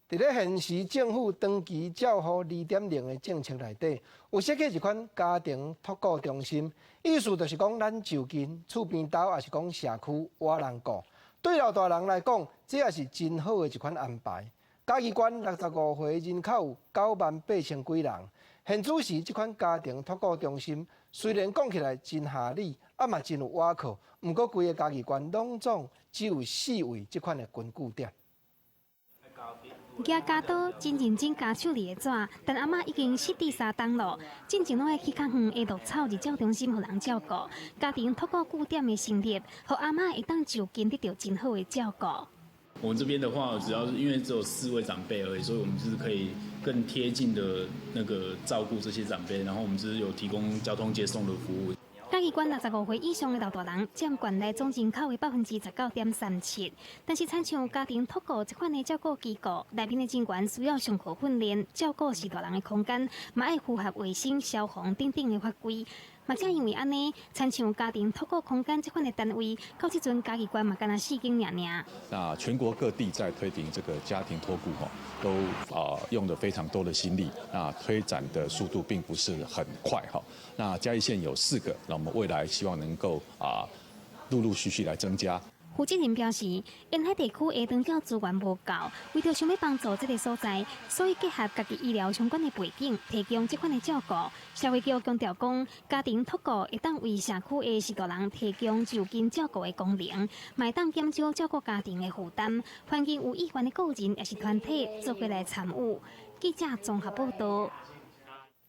佇咧現時政府長期照護2.0的政策內底，有設計一款家庭託顧中心，意思就是講，咱就近厝邊兜，抑是講社區倚人顧。對老大人來講，這也是真好的一款安排。嘉義縣65歲人口有9萬8千幾人，現此時這款家庭託顧中心雖然講起來真合理，啊嘛真有倚靠，毋過規个嘉義縣攏總只有四位這款的根據點。舉鉸刀真認真鉸手裡的紙，但阿嬤已經失智三冬囉。進前攏愛去較遠的鹿草日照中心予人照顧，家庭託顧據點的成立，予阿嬤會當就近得著真好的照顧。我們這邊的話，主要是因為只有四位長輩而已，所以我們就是可以更貼近的那個照顧這些長輩，然後我們就是有提供交通接送的服務。嘉義縣65歲以上的老大人佔縣內總人口的19.37%，但是親像家庭託顧這款的照顧機構，內面的人員需要上課訓練，照顧序大人的空間，嘛愛符合衛生、消防等等的法規。嘛正因為按呢，親像家庭託顧空間這款的單位，到這陣嘉義縣嘛干焦四間爾爾。那全國各地在推行這個家庭託顧吼，都用了非常多的心力，那推展的速度並不是很快哈。那嘉義縣有四個，那我們未來希望能夠陸陸續續來增加。負責人表示，沿海地區的長照資源無夠，為著想欲幫助這个所在，所以結合家己醫療相關的背景，提供這款的照顧。社會局強調講，家庭託顧會當為社區的序大人提供就近照顧的功能，嘛會當減少照顧家庭的負擔。歡迎有意願的個人抑是團體做伙來參與。記者綜合報道。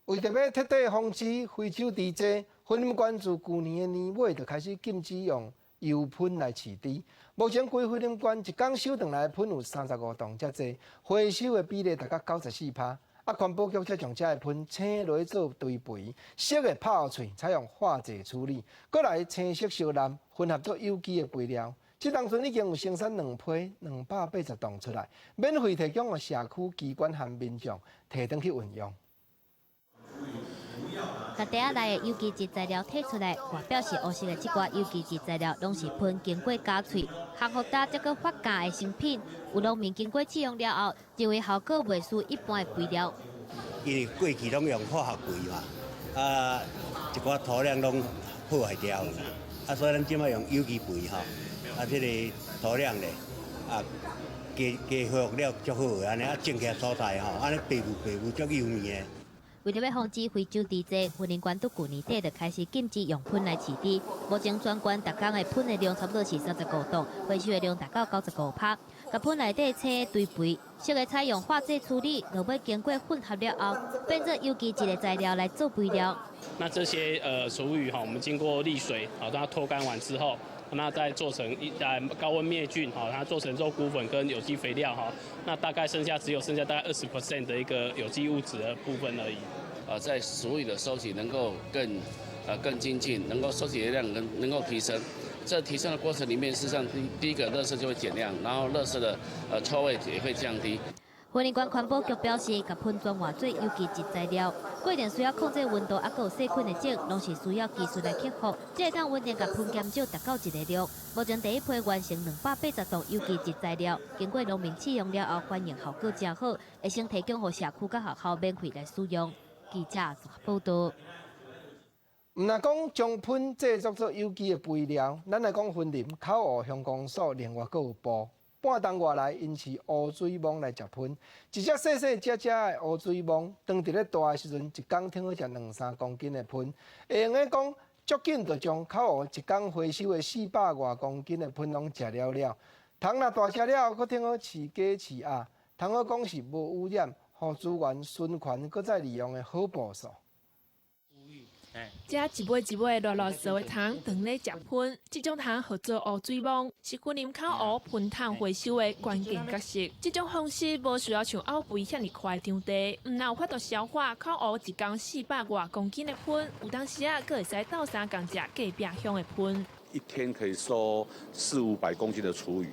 為著欲徹底防止非洲豬災，雲林縣自舊年的年尾就開始禁止用油噴來飼豬。目前規雲林縣一工收轉來的噴有35噸遮濟，回收的比例達到94%。啊，環保局則將這个噴請落做堆肥，色的泡喙採用化劑處理，閣來青色燒藍混合做有機的肥料。這當陣已經有生產兩批280噸出來，免費提供予社區機關和民眾提轉去運用。共袋仔內的有機質材料提出來，外表是烏色的這寡有機質材料，攏是噴經過加喙、烘予焦才閣發酵的成品。有農民經過試用了後，認為效果袂輸一般的肥料。因為過去攏用化學肥嘛，啊，一寡土壤攏破壞掉，啊，所以咱這擺用有機肥吼，啊，這個土壤咧，啊，加加恢復了足好的，按呢啊種起來蔬菜吼，按呢白霧白霧足幼綿的。為著欲防止非洲豬災，雲林縣佇舊年底就開始禁止用噴來飼豬。目前全縣逐工的噴的量差不多是35噸，回收的量達到95%。共噴內底青堆肥，適合採用化劑處理，落尾經過混合了後，變做有機質的材料來做肥料。那這些廚餘哈，我們經過瀝水，好，讓它脫乾完之後，那再做成一高溫滅菌，好，它做成肉骨粉跟有機肥料哈，那大概剩下只有剩下大概20% 的一個有機物質的部分而已。在廚餘的收集能夠更精進，能夠收集的量能夠提升。這提升的過程裡面，事實上第一個垃圾就會減量，然後垃圾的臭味也會降低。雲林縣環保局表示，共噴轉換做有機質材料，過程需要控制溫度，抑閣有細菌的種，攏是需要技術來克服。這會當穩定共噴減少達到一個量。目前第一批完成280棟有機質材料，經過農民試用了後，反應效果誠好，會先提供予社區佮學校免費來使用。記者綜合報導。毋但講將糞製作做有機的肥料，咱來講雲林口湖鄉公所另外閣有部半冬外來，𪜶飼烏水蠓來食糞。一隻細細隻隻的烏水蠓，當佇咧大的時陣，一工挺好食兩三公斤的糞。會用得講，足緊就將口湖一工回收的400外公斤的糞攏食了了。蟲若大隻了後，閣挺好飼雞飼鴨，通好講是無污染，予資源循環閣再利用的好步數。這一尾一尾熱熱色的蟲，當咧食糞，這種蟲號做烏水蠓，是雲林口湖糞桶回收的關鍵角色。這種方式無需要像漚肥遐爾快場地，毋但有法度消化口湖一工400外公斤的糞，有當時啊，閣會使鬥相共食隔壁鄉的糞。一天可以收四五百公斤的廚餘，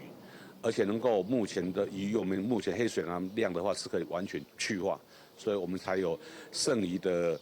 而且能夠目前的以我們目前黑水虻量的話，是可以完全去化，所以我們才有剩餘的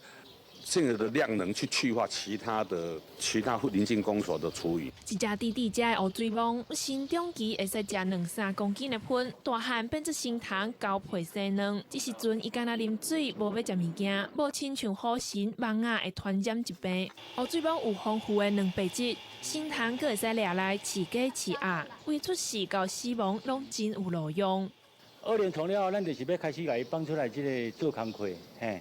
量能去去化其他鄰近公所的廚餘。一隻弟弟隻的烏水蠓，成長期會使食兩三公斤的糞，大漢變做成蟲交配生卵。這時陣伊干焦啉水，無欲食物件，無親像虎蠄、蠓仔會傳染疾病。烏水蠓有豐富的蛋白質，成蟲閣會使掠來飼雞飼鴨，為出世到死亡攏真有路用。二連蟲了後，咱就是欲開始共伊放出來，這个做工課，嘿。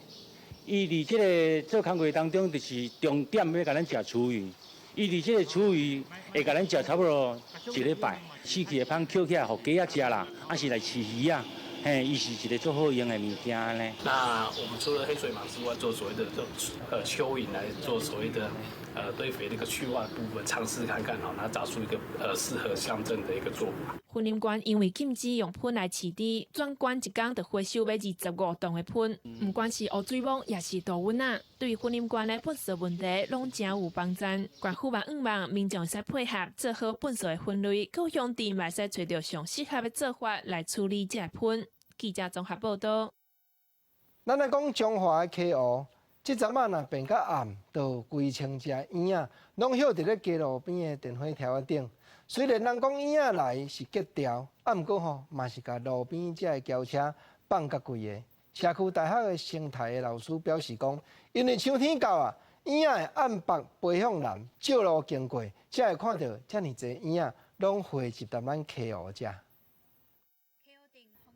伊佇這个做工課當中，就是重點欲共咱食廚餘。伊佇這个廚餘會共咱食差不多一禮拜，死去的芳抾起來，予雞仔食啦，抑是來飼魚仔，嘿，伊是一个足好用的物件呢。那我們除了黑水虻之外，做所謂的這蚯蚓來做所謂的堆肥的一個去化部分，嘗試看看哈，然後找出一個適合鄉鎮的一個做法。雲林縣因為禁止用噴來飼豬，全縣一工就回收欲25噸的糞。毋管是烏水蠓，抑是杜蚊仔，對雲林縣的糞埽問題攏誠有幫助。縣府嘛向望民眾會使配合做好糞埽的分類，閣鄉鎮嘛會使揣著上適合的做法來處理這个糞。記者綜合報導。咱來講彰化的溪湖，這陣仔若變較暗，就有幾千隻燕仔，攏歇佇咧街路邊的電火柱仔頂。雖然人講燕仔來是吉兆，啊，毋過吼嘛是共路邊遮的轎車放共規个。社區大學的生態的老師表示講，因為秋天到啊，燕仔會按北飛向南，借路經過，才會看著遮爾濟燕仔攏匯集佇咱溪湖遮。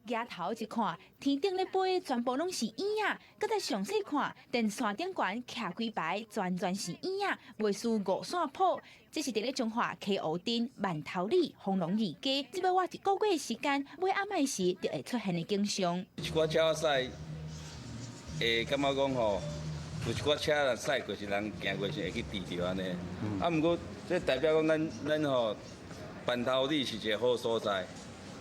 舉頭一看，天頂咧飛，全部攏是燕仔。閣再詳細看，電線頂懸徛幾排，全全是燕仔，袂輸五線譜。這是佇咧彰化溪湖鎮卍頭里豐隆二街，這欲倚一個月時間，尾暗暝時就會出現的景象。一寡車駛，會感覺講吼，有一寡車若駛過是人行過時會去挃著按呢。啊，毋過這代表講咱吼卍頭里是一个好所在，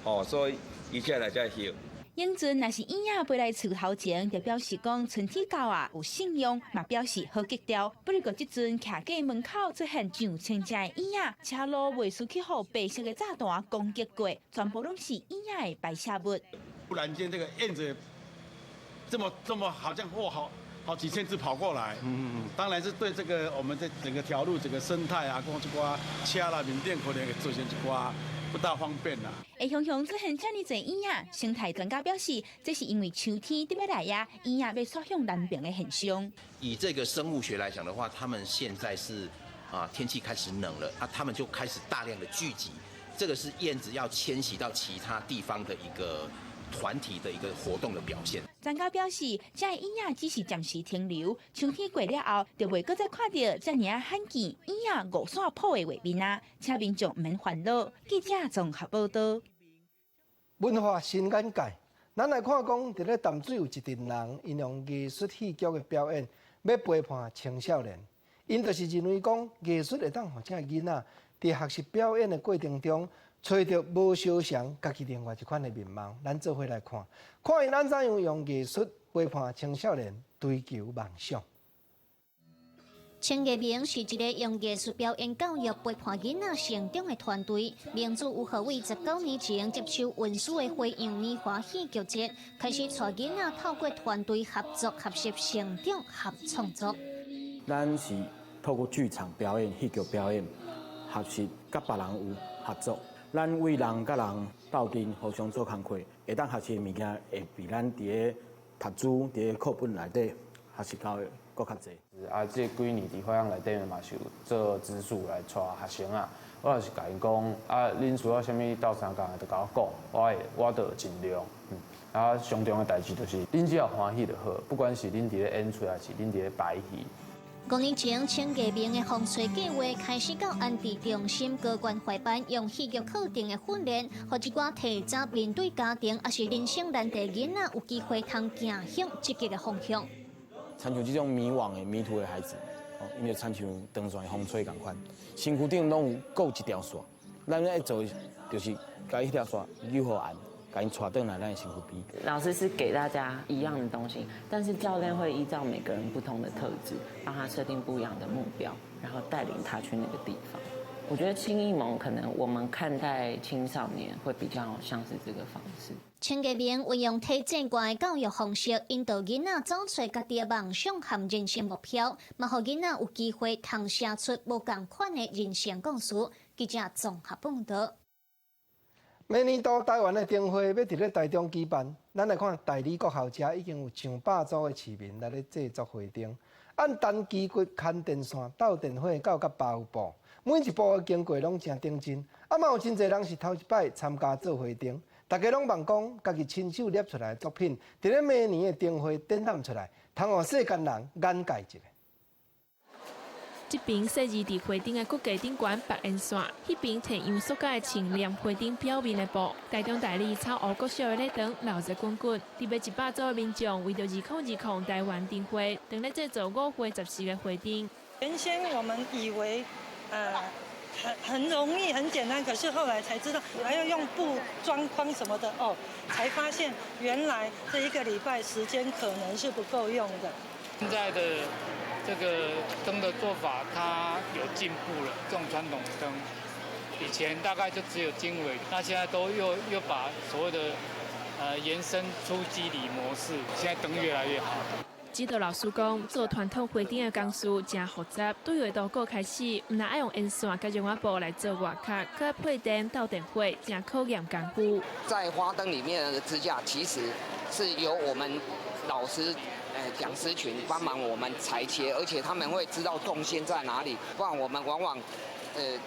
吼，所以伊才來遮歇。影陣若是燕仔飛來厝頭前，就表示講春天到啊，有信用，嘛表示好吉兆。不過這陣徛家門口出現上千隻的燕仔，車路袂輸去予白色的炸彈攻擊過，全部攏是燕仔的排泄物。忽然間，這個燕子這麼好像貨好幾千隻跑過來，當然是對這個我們這整個條路、整個生態啊，講這寡車啦、民店可能會造成一寡不大方便啦。會雄雄出現遮爾濟燕仔，生態專家表示，這是因為秋天佇欲來啊，燕仔欲徙向南邊的現象。以這個生物學來講的話，他們現在是啊天氣開始冷了，啊，他們就開始大量的聚集，這個是燕子要遷徙到其他地方的一個團體的一個活動的表現。專家表示，這个椅仔只是暫時停留，秋天過了後，就袂閣再看著遮爾仔罕見椅仔五線譜的畫面啊！請民眾毋免煩惱。記者綜合報道。文化新眼界，咱來看講，佇咧淡水有一陣人，𪜶用藝術戲劇的表演，欲陪伴青少年。𪜶就是認為講，藝術會當予這个囡仔佇學習表演的過程中，揣著無相像家己另外一款的面貌。咱做伙來看，看𪜶按怎樣用藝術陪伴青少年追求夢想。千藝明是一个用藝術表演教育陪伴囡仔成長的團隊。名字吳和偉19年前接手文書的花樣年華戲劇節，開始帶囡仔透過團隊合作學習成長和創作。咱是透過劇場表演、戲劇表演，學習佮別人有合作。咱為人佮人鬥陣，互相做工課，會當學習的物件會比咱佇咧讀書、佇咧課本內底學習到的閣較濟。啊，這幾年佇花樣內底嘛是有做資助來帶學生啊。我就是共𪜶講，啊，恁需要啥物鬥相共的，就共我講，我會，我就盡量。啊，上重要的代誌就是，恁只要歡喜就好，不管是恁佇咧演出，還是恁佇咧排戲。五年前，千藝明的風吹計劃開始到安置中心高關懷班，用戲劇課程的訓練，予一寡提早面對家庭抑是人生難題囡仔有機會通行向積極的方向。親像這種迷惘的、迷途的孩子，哦，𪜶就親像長線風吹仝款，身軀頂攏有閣有一條線，咱愛做的就是共彼條線扭予按，共𪜶帶轉來咱的身軀邊。老師是給大家一樣的東西，但是教練會依照每個人不同的特質，幫他設定不一樣的目標，然後帶領他去那個地方。我覺得青藝盟可能我們看待青少年會比較像是這個方式。千藝明運用體制外的教育方式，引導囡仔走出家己的夢想和人生目標，嘛予囡仔有機會通寫出無仝款的人生故事。記者綜合報道。明年度台灣的燈會欲佇咧台中舉辦，咱來看大里國校遮已經有上百組的市民來咧製作花燈，按單機骨牽電線、鬥電火到佮包布，每一步的經過攏誠認真。啊，嘛有真濟人是頭一擺參加做花燈，大家攏望講家己親手捏出來的作品，佇咧明年的燈會展覽出來，通予世間人眼界一下。這邊設置佇花燈的骨架頂懸縛煙線，彼邊提用塑膠的穿黏花燈表面的布。台中大里草湖國小的禮堂鬧熱滾滾，特別100組的民眾為著2020台灣燈會，正咧製作5月14的花燈。原先我們以為，很容易很簡單，可是後來才知道還要用布裝框什麼的哦，才發現原來這一個禮拜時間可能是不夠用的。現在的這個燈的做法，它有進步了。這種傳統燈，以前大概就只有經緯，那現在都又把所謂的延伸出肌理模式，現在燈越來越好。指導老師講，做傳統花燈的工序誠複雜，對畫圖稿開始，毋但愛用煙線佮絨仔布來做外殼，閣愛配電鬥電火，誠考驗功夫。在花燈裡面的支架，其實是由我們老師、講師群幫忙我們裁切，而且他們會知道重心在哪裡，不然我們往往，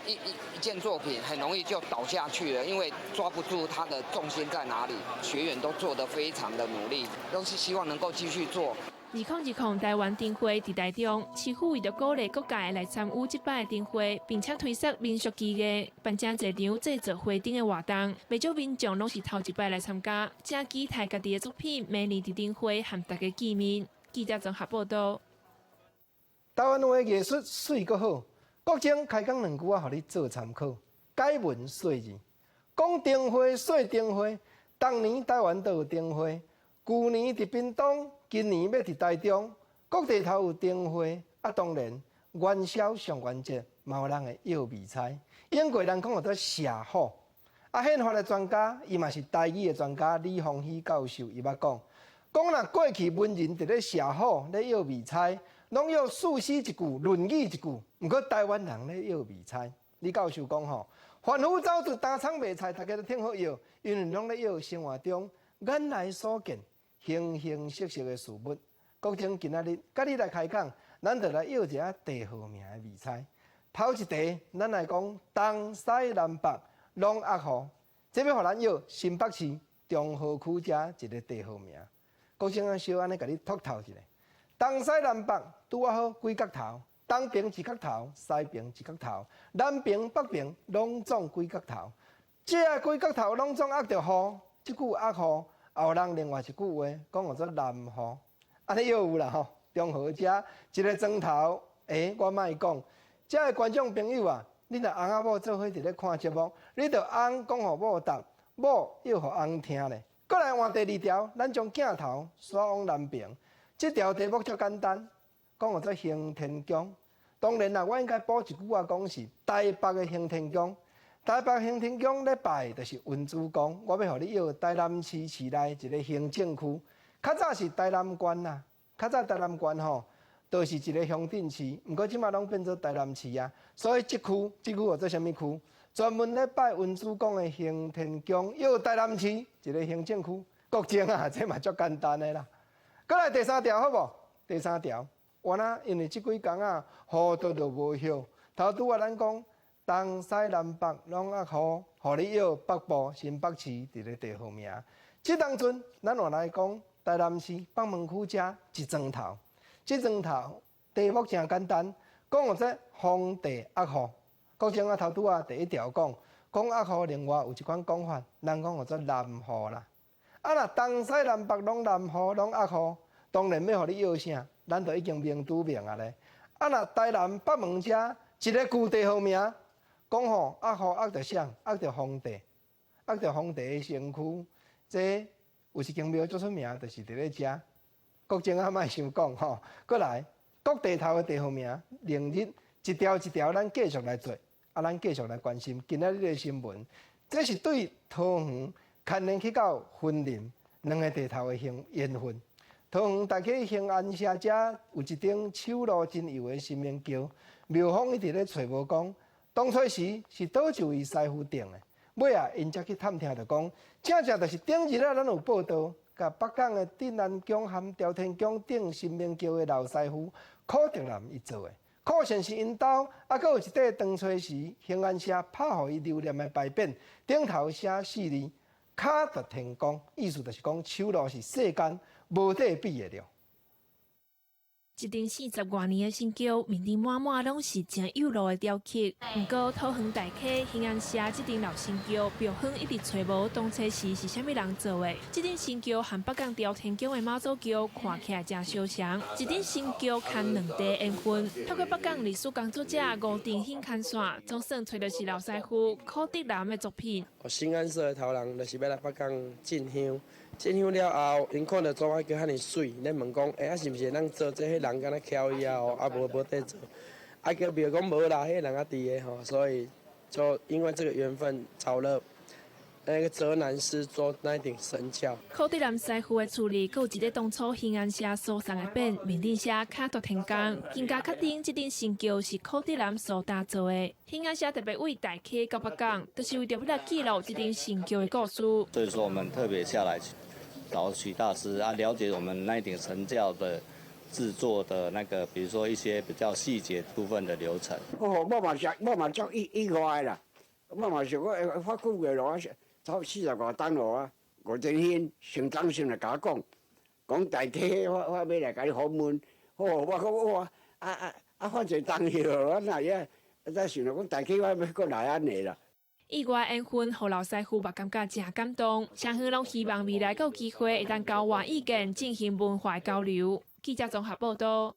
一件作品很容易就倒下去了，因為抓不住它的重心在哪裡。學員都做得非常的努力，都是希望能夠繼續做。2020台灣燈會佇台中，市府為著鼓勵各界來參與這擺的燈會，並且推捒民俗技藝，辦誠濟場製作花燈的活動，袂少民眾攏是頭一擺來參加，誠期待家己的作品明年佇燈會和大家見面。記者綜合報道。台灣話藝術媠閣好，國政開講兩句仔，予你做參考。解文說字，講燈會說燈會，當年台灣都有燈會，舊年佇屏東，今年欲佇台中，各地頭有燈會，啊，當然元宵上元節嘛有人會搖米釵，英國人講叫做社火。啊，憲法的專家，伊嘛是台語的專家李鴻禧教授，伊捌講，講若過去文人佇咧社火咧搖米釵，攏搖四詩一句、論語一句，毋過台灣人咧搖米釵。李教授講吼，販夫走卒擔倉賣菜，大家都挺好搖，因為攏咧搖生活中眼內所見、形形色色的事物。國政今仔日佮你來開講，咱就來搖一下地號名的米釵。頭一題，咱來講東西南北攏壓雨，這欲予咱搖新北市中和區遮一个地號名。國政啊，小按呢共你讀透一下，東西南北拄仔好幾角頭，東爿一角頭，西爿一角頭，南爿北爿攏總幾角頭。這幾角頭攏總壓著雨，這句壓雨，也有人另外一句話講號做南雨，按呢又有啦吼。中和遮一个磚頭，欸，我莫講，遮的觀眾朋友啊，你若翁仔某做伙佇咧看節目，你著翁講予某答，某又予翁聽咧。閣來換第二條，咱將鏡頭徙往南爿，這條題目較簡單，講號做行天宮。當然啦，我應該補一句話講是台北的行天宮。台北行天宮咧拜的就是恩主公，我欲予你約台南市市內一个行政區，較早是台南縣啦，較早台南縣吼，就是一个鄉鎮市，毋過這馬攏變做台南市啊。所以這區，這區號做啥物區？專門咧拜恩主公的行天宮，約台南市一个行政區。國政啊，這嘛足簡單的啦。閣來第三條好無？第三條，原來因為這幾工啊，雨都落無歇，頭拄仔咱講。東西南北攏壓雨，予你約北部新北市佇咧地號名。這當陣，咱換來講台南市北門區遮一磚頭，這磚頭題目誠簡單，講號做荒地壓雨。國政啊頭拄仔第一條講，講壓雨，另外有一款講法，人講號做南雨啦。啊，若東西南北攏南雨，攏壓雨，當然欲予你約啥，咱就已經明拄明啊咧。啊，若台南北門遮一个舊地號名。講吼，壓雨壓著啥？壓著荒地，壓著荒地的身軀。這有一間廟足出名，就是佇咧遮。國政啊，莫傷講吼。閣來，各地頭的地號名，明日一條一條，咱繼續來做，啊，咱繼續來關心今仔日的新聞。這是對桃園牽連去到雲林兩个地頭的緣分。桃園大溪興安社遮有一頂手路真幼的神明轎，廟方一直咧揣無講。當初時是佗一位師傅訂的，尾仔𪜶才去探聽著講，正正就是頂日仔，咱有報道，共北港的鎮安宮和朝天宮頂神明轎的老師傅柯德南伊做的。柯先是𪜶兜，啊，閣有一塊當初時興安社拍予伊留念的牌匾，頂頭寫四字“卡達天公”，意思就是講手路是世間無得比的了。一頂四十外年的神轎，面頂滿滿攏是誠幼路的雕刻。毋過桃園大溪興安社這頂老神轎，廟方一直揣無當初時是啥物人做的。這頂神轎和北港朝天宮的媽祖轎看起來誠相像。一頂神轎牽兩地緣分，透過北港歷史工作者吳定興牽線，總算揣著是老師傅柯德南的作品。興安社的頭人就是欲來北港進香。進香了後，𪜶看著祖仔轎遐爾媠，咧問講，欸，啊是毋是會當做這彼人敢若巧伊啊？吼，啊無無得做，啊叫廟講無啦，彼人猶佇个吼，所以就因為這個緣分找了那個澤南師做那頂神轎。柯德南師傅的厝裡，閣有一个當初興安社所送的匾，面頂寫卡達天公，更加確定這頂神轎是柯德南所打造的。興安社特別為大溪到北港，就是為著欲來記錄這頂神轎的故事。所以說，我們特別下來找許大師啊，了解我們那頂神轎的製作的那個，比如說一些比較細節部分的流程。哦，我嘛是，我嘛足意外啦，我嘛想講，發幾月咯，差40外冬咯啊。吳正興上當先來共我講，講大溪我欲來共你訪問，哦，我講哇，啊啊啊，反正當去我哪會才想著講大溪我欲閣來按呢啦。意外緣分，予老師傅嘛感覺誠感動，雙方攏希望未來閣有機會會當交換意見，進行文化交流。記者綜合報道。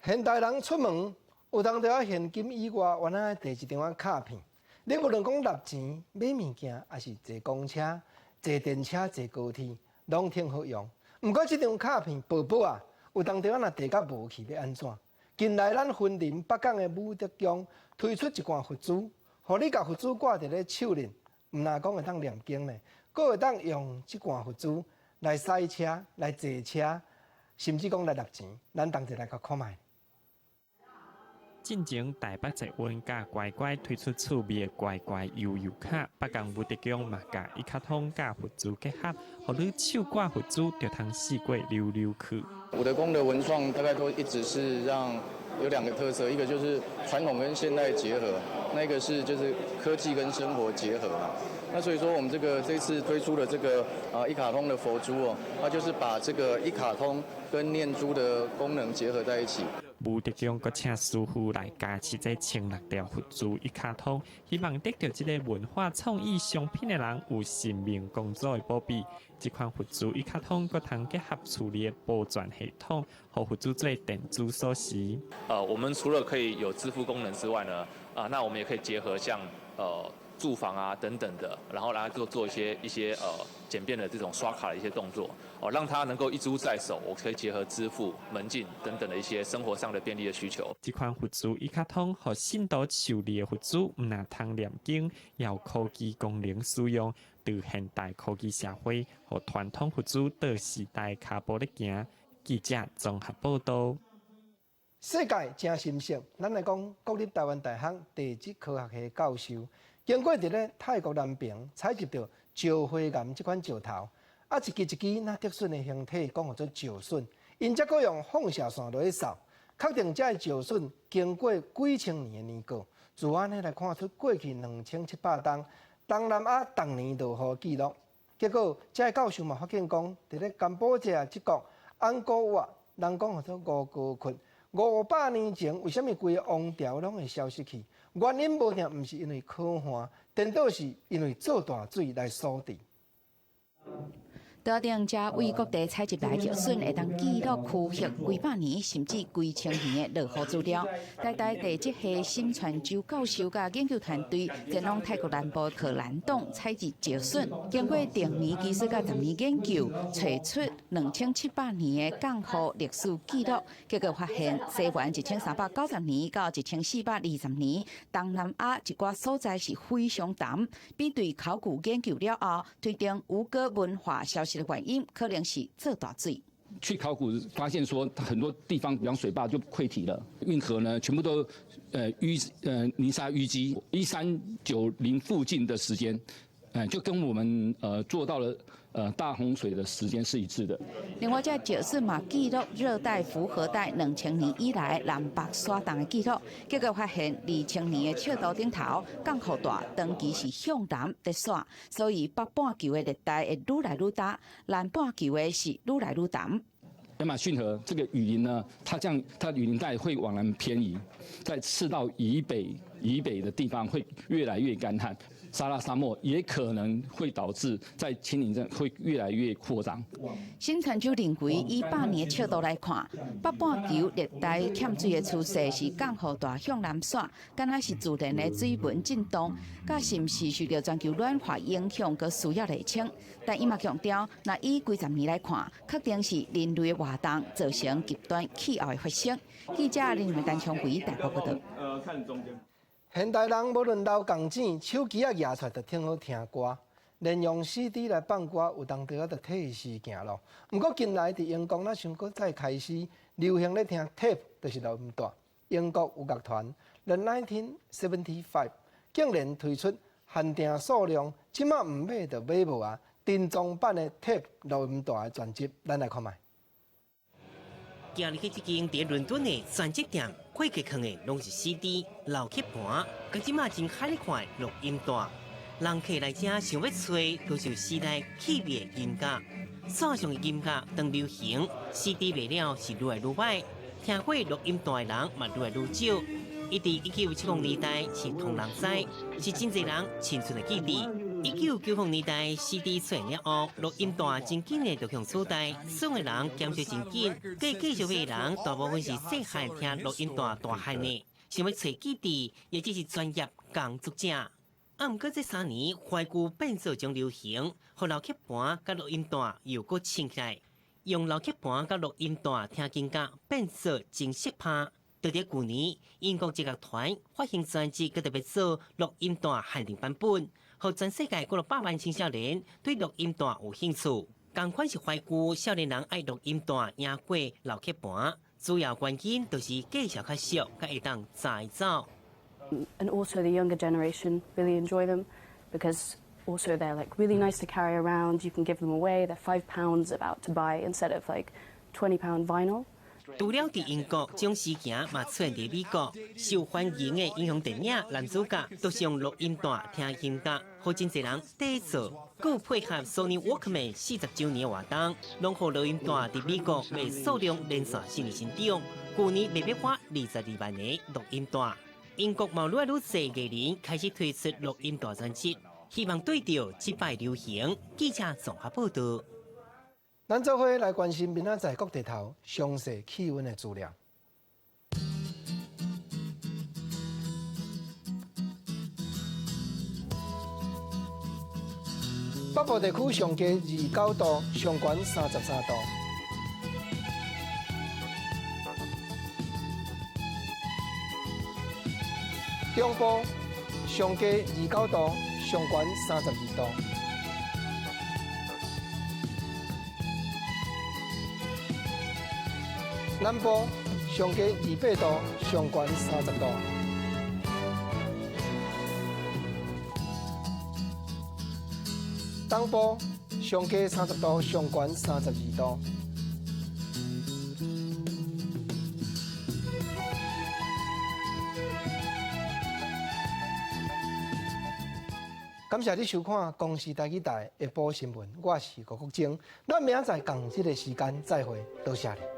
現代人出門有當著愛現金以外，原來提一張仔卡片。你無論講納錢、買物件，抑是坐公車、坐電車、坐高鐵，攏挺好用。毋過這張卡片薄薄啊，有當時仔若提甲無去，欲按怎？近來咱雲林北港的武德宮推出一罐佛珠，予你共佛珠掛佇咧手鏈，毋但講會當念經呢，閣會當用這罐佛珠來駛車、來坐車，甚至講來納錢。咱同齊來共看覓。進前台北捷運佮乖乖推出趣味的乖乖悠遊卡，北港武德宮嘛共一卡通佮佛珠結合，予你手掛佛珠就通四界溜溜去。武德宮的文創大概都一直是讓有兩個特色，一個就是傳統跟現代結合，那個是就是科技跟生活結合嘛。那所以說，我們這個這次推出的這個啊一卡通的佛珠哦，它就是把這個一卡通跟念珠的功能結合在一起。吳德強閣請師傅來加持這千六條佛珠一卡通，希望得著這个文化創意商品的人有神明公主的保庇。這款佛珠一卡通閣通結合厝裡的保全系統，予佛珠做電子鎖匙。我們除了可以有支付功能之外呢，啊，那我們也可以結合像住房啊等等的，然後來做一些簡便的這種刷卡的一些動作，哦，讓它能夠一珠在手，我可以結合支付、門禁等等的一些生活上的便利的需求。這款佛珠一卡通，予信徒受禮的佛珠，毋但通念經，也有科技功能使用，對現代科技社會予傳統佛珠倒時代跤步咧行。記者綜合報道。世界誠神聖，咱來講國立臺灣大學地質科學系教授，經過佇咧泰國南平採集著石灰岩這款石頭，啊一支一支若竹筍的形體，講號做石筍，𪜶才閣用放射線落去掃，確定這个石筍經過幾千年的年過，自按呢來看出過去2700冬東南亞逐年落雨記錄。結果，這个教授嘛發現講，佇咧柬埔寨這國紅高瓦，人講號做吳哥窟，500年前為啥物規个王朝攏會消失去？原因無定毋是因為可旱，顛倒是因為做大水來所致。桌頂遮為各地採集來的石筍，會當記錄區域幾百年甚至幾千年的落雨資料。台大地質系沈傳洲教授佮研究團隊前往泰國南部克蘭洞採集石筍，經過定年技術佮10年研究，揣出2700年的降雨歷史記錄。結果發現，西元1390年到1420年，東南亞一寡所在是非常乾。比對考古研究了後，推定吳哥文化消失的原因可能是做大水。去考古發現說，很多地方，比方水壩就潰堤了，運河呢全部都泥沙淤積。1390附近的時間，就跟我們做到了大洪水的時間是一致的。另外，這石筍嘛記錄熱帶輻合帶2000年以來南北徙動的記錄，結果發現2000年的赤道頂頭降雨帶長期是向南佇徙，所以北半球的熱帶會愈來愈焦，南半球的是愈來愈澹。亞馬遜河這個雨林呢，它這樣，它雨林帶會往南偏移，在赤道以北的地方會越來越乾旱。撒哈拉沙漠也可能會導致在秦嶺鎮會越來越擴張。沈傳洲認為，以百年尺度來看，北半球熱帶欠水的趨勢是降雨帶向南徙，敢若是自然的水文震動，佮是毋是受著全球暖化影響，閣需要釐清。但伊嘛強調，若以幾十年來看，確定是人類的活動造成極端氣候的發生。記者林梅丹昌輝台北報導。看中間。現代人無論老仝錢，手機仔攑出來就挺好聽歌，連用 CD 來放歌，有當時仔就退時行囉。毋過近來佇英國，若想閣再開始流行咧聽 tape，就是錄音帶。英國有樂團 The 1975 竟然推出限定數量，這馬毋買就買無啊！珍藏版的 tape 錄音帶的專輯，咱來看覓。行入去這間佇倫敦的專輯店，貨架囥的攏是 CD、老刻盤，佮這馬真罕咧看錄音帶。人客來遮想欲揣，都是有時代氣味的音樂。線上的音樂當流行，CD 賣了是愈來愈䆀，聽過錄音帶的人嘛愈來愈少。伊佇1970年代是予人知，是真濟人青春的記憶。1990年代 CD 出現了後，錄音帶真緊的就予取代，送的人減少真緊，佮繼續買的人大部分是細漢聽錄音帶大漢的，想欲揣記憶，也只是專業工作者。啊，毋過這3年懷舊變做一種流行，予老刻盤佮錄音帶又閣興起來，用老刻盤佮錄音帶聽音樂變做真適拍。就佇舊年，英國一樂團發行專輯，閣特別做錄音帶限定版本，予全世界幾落百萬青少年對錄音帶有興趣。仝款是懷舊，少年人愛錄音帶贏過老刻盤，主要原因就是價錢較俗，較會當載走。 And also the younger generation really enjoy them because also they're like really nice to carry around. You can give them away. They're £5 about to buy instead of like £20 vinyl. 除了佇英國，這種事件嘛出現佇美國，受歡迎的英雄電影男主角都是用錄音帶聽音樂，予真濟人綴做。閣配合 Sony Walkman 40週年活動，攏予錄音帶佇美國賣數量連續4年成長。舊年賣欲破22萬個錄音帶。英國嘛愈來愈濟藝人開始推出錄音帶專輯，希望對著這擺流行。記者綜合報導。咱做伙來關心明仔載各地頭詳細氣溫的資料。北部地區上低29度，上懸33度。中部上低29度，上懸32度。南部上低28度，上懸30度。東部上低30度，上懸32度。感謝你收看《公視台語台》下晡新聞，我是吳國楨，咱明仔載仝這个時間再會，多謝你。